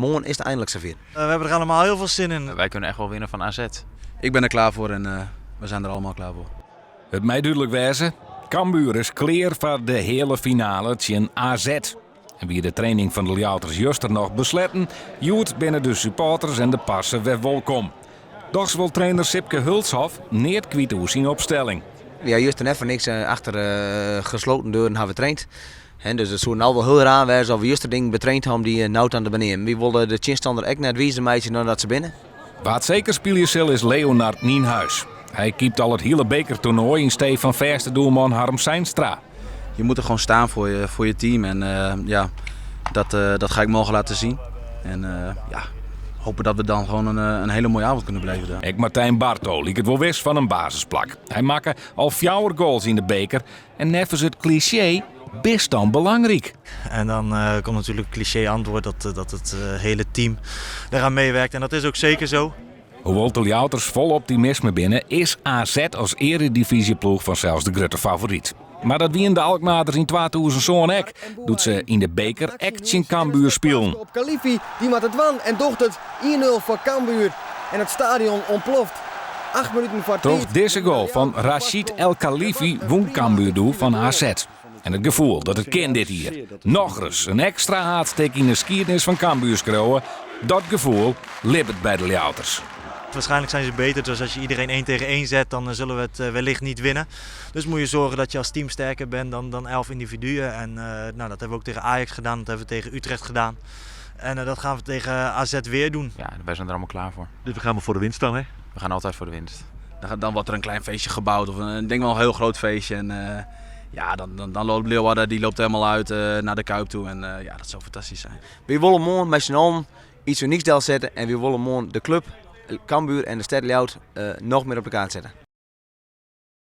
Moarn is it einlik safier. We hebben er allemaal heel veel zin in. Wij kunnen echt wel winnen van AZ. Ik ben er klaar voor en we zijn er allemaal klaar voor. It mei dúdlik wêze, Cambuur is klear foar de heale finale tsjin AZ. En wie de training fan de Ljouwerters juster noch besletten, hjoed binne de supporters en de parse wer wolkom. Dochs wol trainer Sipke Hulshoff neat kwyt oer syn opstelling. Ja, juster net foar niks achter gesloten deuren ha we traind. Dus it soe no wol hiel raar wêze as we juster dingen betraind ha om dy no dan te beneamen. Wy wolle de tsjinstanner ek net wizer meitsje dan dat se binne. Wa't seker spylje sil is Leonard Nienhuis. Hy keept al it hiele bekertoernoai yn stee fan fêste doelman Harm Seinstra. Je moet er gewoon staan voor je team en ja, dat ga ik morgen laten zien. En ja, hopen dat we dan gewoon een hele mooie avond kunnen beleven daar. Ek Martijn Barto liket wol wis fan in basisplak. Hy makke al fjouwer goals yn de beker en neffens it klisjee bist dan belangryk. En dan komt natuurlijk het cliché antwoord dat het hele team daaraan meewerkt. En dat is ook zeker zo. Hoewol't de Ljouwerters fol optimisme binne, is AZ as earedivyzjeploech fansels de grutte favoryt. Mar dat wiene de Alkmaarders yn 2007 ek, doe't se yn de beker ek tsjin Cambuur spilen. Op Khalifi, dy moat it dwaan en docht it. 1-0 foar Cambuur. En it stadion ûntploft. 8 minuten foar Troch tiid. dizze goal fan Rachid El Khalifi wûn Cambuur doe fan AZ. En it gefoel dat it kin dit jier. Nochris in ekstra haadstik yn de skiednis fan Cambuur skriuwe, dat gefoel libbet by de Ljouwerters. Waarschijnlijk zijn ze beter, dus als je iedereen 1 tegen 1 zet, dan zullen we het wellicht niet winnen. Dus moet je zorgen dat je als team sterker bent dan 11 individuen. En nou, dat hebben we ook tegen Ajax gedaan, dat hebben we tegen Utrecht gedaan. En dat gaan we tegen AZ weer doen. Ja, wij zijn er allemaal klaar voor. Dus we gaan maar voor de winst dan, hè? We gaan altijd voor de winst. Dan wordt er een klein feestje gebouwd, of ik denk wel een heel groot feestje. En ja, dan loopt Leeuwarden, die loopt helemaal uit naar de Kuip toe. En ja, dat zou fantastisch zijn. Wy wolle moarn mei syn allen yts unyks delsette en wy wolle moarn de klup, Cambuur en de stêd Ljouwert noch mear op de kaart sette.